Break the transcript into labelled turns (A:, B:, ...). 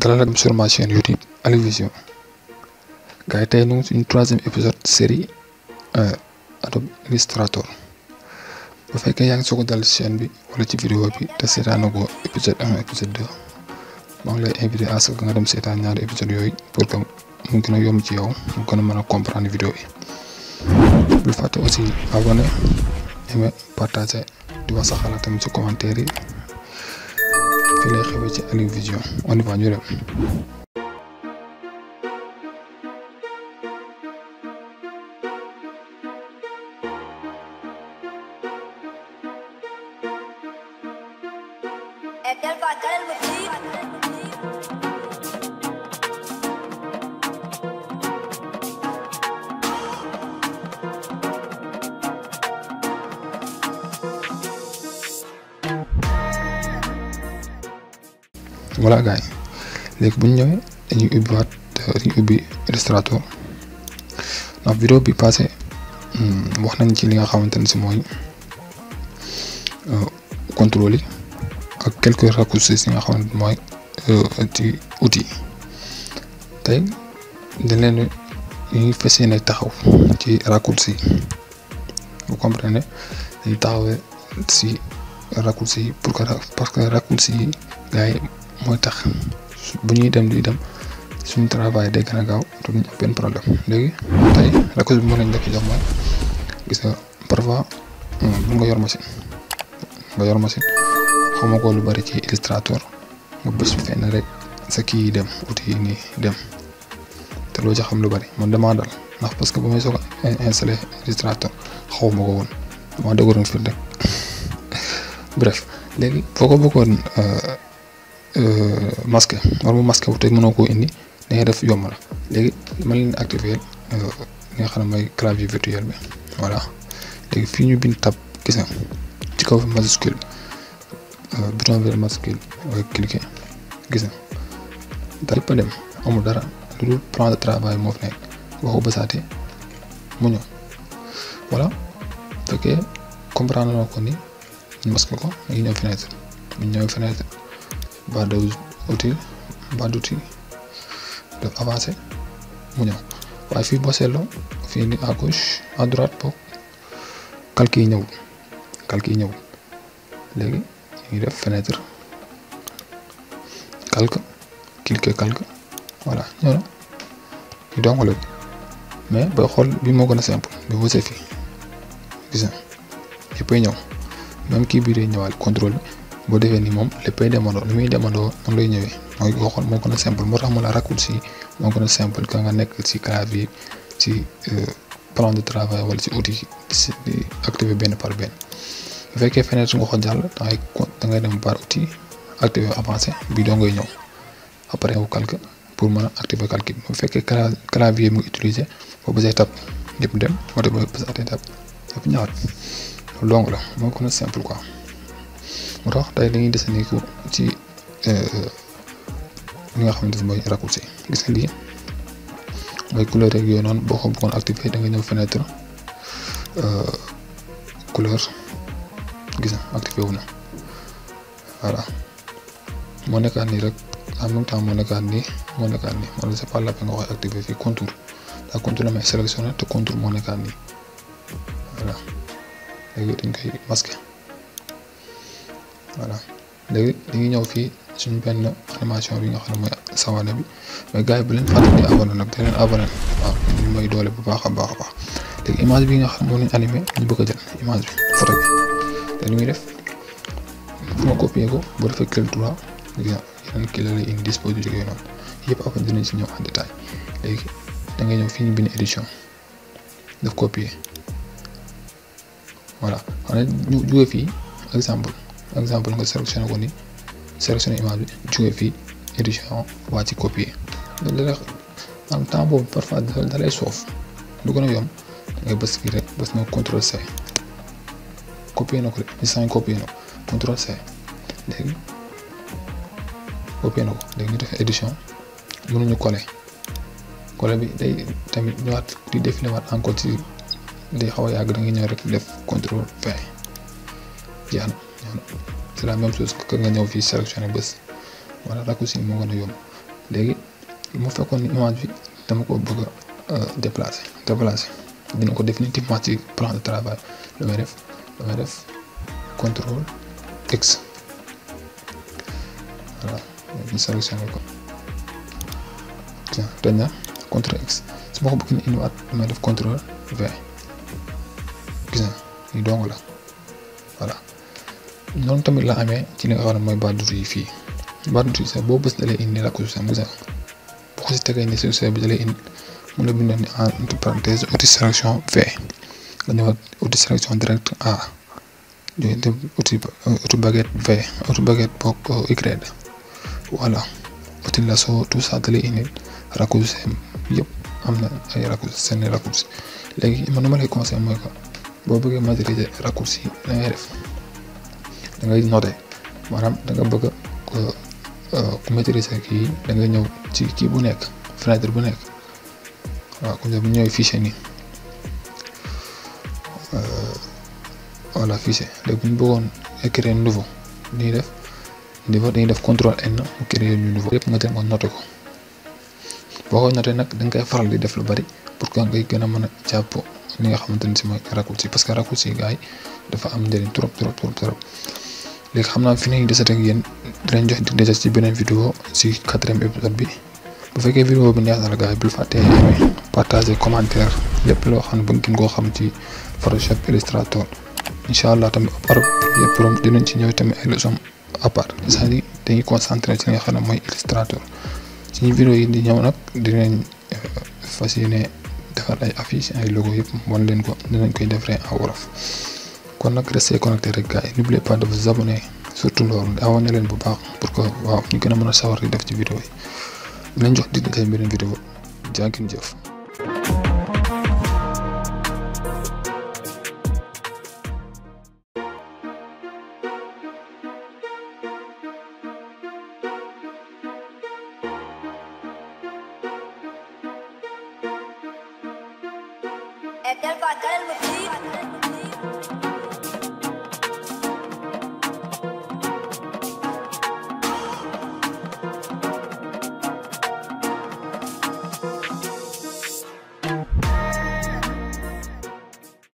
A: dalal ak sur ma chaîne YouTube Aliou Vision gars yi tey ñu ngi suñu 3e épisode série Adobe Illustrator bu fekkee yaa ngi soog a dal chaîne bi wala ci vidéo bi te seetaanoo ko épisode 1 épisode 2 maa ngi lay invité à ce que nga dem seetaan ñaari épisode yooyu pour que mu gën a yomb ci yow mu gën a mën a comprendre vidéo yi. bul fàtte aussi abonné aimer partager di wax sa xalaat tamit ci commentaire yi fii lay xewee ci Aliou Vision on y va ñu dem. voilà gars yi léegi bu ñu ñëwee dañuy ubbi Illustrator ndax vidéo bi passé wax nañ ci li nga xamante ne si mooy contrôle yi ak quelques raccourcis yi nga xamante mooy ci outil tey dañ leen ñuy fas yéene taxaw ci raccourcis yi vous comprenez dañuy taxawee si raccourcis yi parce que raccourcis yi gars yi mooy tax bu ñuy dem di dem suñu travail day gën a gaaw te duñ am benn problème léegi tey raccourci bi mën nañ def jox mooy gis nga parfois bu nga yor machine xamoo ko lu bari ci Illustrator nga bës fenn rek sa kii yi dem outil yi nii dem te loo ci xam lu bari man damaa dal ndax parce que ba may soog a installé Illustrator xaw ma ko woon damaa dëgëroon fii rek bref léegi foo ko bëggoon masque war mu masque wu te mënoo koo indi da ngay def yomb la léegi dama leen activer li nga xam ne mooy clavier virtuel bi voilà léegi fii ñu bind tab gis nga ci kaw fi majuscule bouton vert majuscule mooy cliquer gis nga daal yëpp a dem amul dara lu dul plan de travail moo fi nekk boo ko bësaatee mu ñëw voilà fekkee comprendre na ko ni ñu masque ko dañuy ñëw fenêtre bu ñu ñëwee fenêtre barre d'outils def avancé mu ñëw waaye fii boo seetloo fii ni à gauche à droite boog calque yi ñëwul léegi ñu def fenêtre calque cliquer calque voilà ñëw na ñu dongale mais booy xool bi moo gën a simple bi boo see fii gis nga yëppay ñëw même kii bii day ñëwaat contrôle bi boo defee ni moom léppay demandoo li muy demandoo noonu lay ñëwee mooy boo xool moo gën a simple moo tax mu la raccourci moo gën a simple que nga nekk ci clavier ci plan de travail wala ci outil di activer benn par benn bu fekkee fenêtre nga ko jàll da ngay dem par outil activer avancé bii doo ngay ñëw après wu calque pour mën a activer calque bi bu fekkee clavier mu utiliser boo bësee tab yëpp dem moo tax boo bësaatee tab yëpp ñëwaat loolu dong la moo gën a simple quoi. moo tax tey dañuy desandi ko ci li nga xamante ne mooy raccourci gis nga lii mooy couleur rek yooyu noonu boo ko bëggoon activer da nga ñëw fenêtre couleur gis nga activé wu na voilà moo nekkaat nii rek en même temps moo nekkaat nii wala c'est pas la peine nga koy activer fii contour daa contour la may sélectionné te contour moo nekkaat nii voilà léegi dañ koy masqué. voilà léegi dañuy ñëw fii suñu benn animation bi nga xam ne mooy sawane bi mais gars yi bu leen fàtte di abonné nag te leen abonné waaw ñu may doole bu baax a baax léegi image bi nga xam ne moom lañ animé ñu bëgg a jël image bi photo bi te li muy def fu ma copier ko boo defee clic droit yeneen kii la lay indi dispositif yooyu noonu yëpp après dinañ si ñëw en détail léegi da ngay ñëw fii ñu bind édition def copier voilà xam ne ñu jógee fii exemple nga sélectionné ko ni sélectionné image bi jógee fii édition waa ci copier loolu en temps boobu parfois da lay soof lu gën a yomb ngay bës fii rek bës na contrôle C copier na ko de instant copier na ko contrôle C léegi copier na ko léegi ñu def édition mënuñu coller bi day tamit ñëwaat di défilé waat encore ci day xaw a yàgg da ngay ñëw rek def contrôle V jeex na c'est la même chose que nga ñëw fii sélectionné bés wala raccourci moo gën a yomb. léegi mu fekkoon ni image bi dama ko bëgg a déplacer dina ko définitivement ci plan de travail lu may def contrôle X voilà ñu sélectionné ko dañ na contrôle X su ma ko bëgg ni indiwaat lu may def contrôle V gis nga ni dong la voilà noonu tamit la amee ci li nga xam ne mooy barre d'outils yi fii barre d'outils sax boo bës dalee indi raccourci sax gis nga boo ko si tegee ni si bi dalee indi mu la bindoon ni entre parenthèse outil sélection V nga ñëwaat outil sélection direct A yooyu dem outil baguette V outil baguette bokk Y voilà outil lasso tout ça dalee indi raccourci yëpp am na ay raccourci seen raccourci léegi man nu ma lay conseillé mooy que boo bëggee maîtriser raccourci da ngay def da ngay noter maanaam da nga bëgg ku maîtriser kii da nga ñëw ci kii bu nekk fenêtre bu nekk waaw comme ça bu ñëwee fichier nii voilà fichier léegi bu ñu bëggoon créer nouveau dañuy def contrôle N mu créer ñu nouveau yëpp nga dem nga noter ko boo ko noter nag da nga koy faral di def lu bari pour que ngay gën a mën a jàpp li nga xamante ni si mooy raccourci parce que raccourci gars yi dafa am njëriñ trop léegi xam naa fi nañu desat ak yéen dinañ jox di ci beneen vidéo si 4e épisode bi bu fekkee vidéo bi neex na la gars yi bul fàttee aimer partager commentaire lépp loo xam ne ba ngeen koo xam ci Photoshop Illustrator incha allah tamit par yëpp dinañ ci ñëw tamit ay leçons à part c'est-à-dire dañuy concentré ci li nga xam ne mooy Illustrator suñu vidéo yi di ñëw nag dinañ fas yéene defar ay affiches ay logo yëpp wan leen ko dinañ koy defaree en wolof kon nag restez connecté rek gars yi n'oubliez pas de vous abonner surtout loolu abonné leen bu baax pour que waaw ñu gën a mën a sawar di def ci vidéo yi dinañ jox di daje beneen vidéo jaa ngeen jëf.
B: El del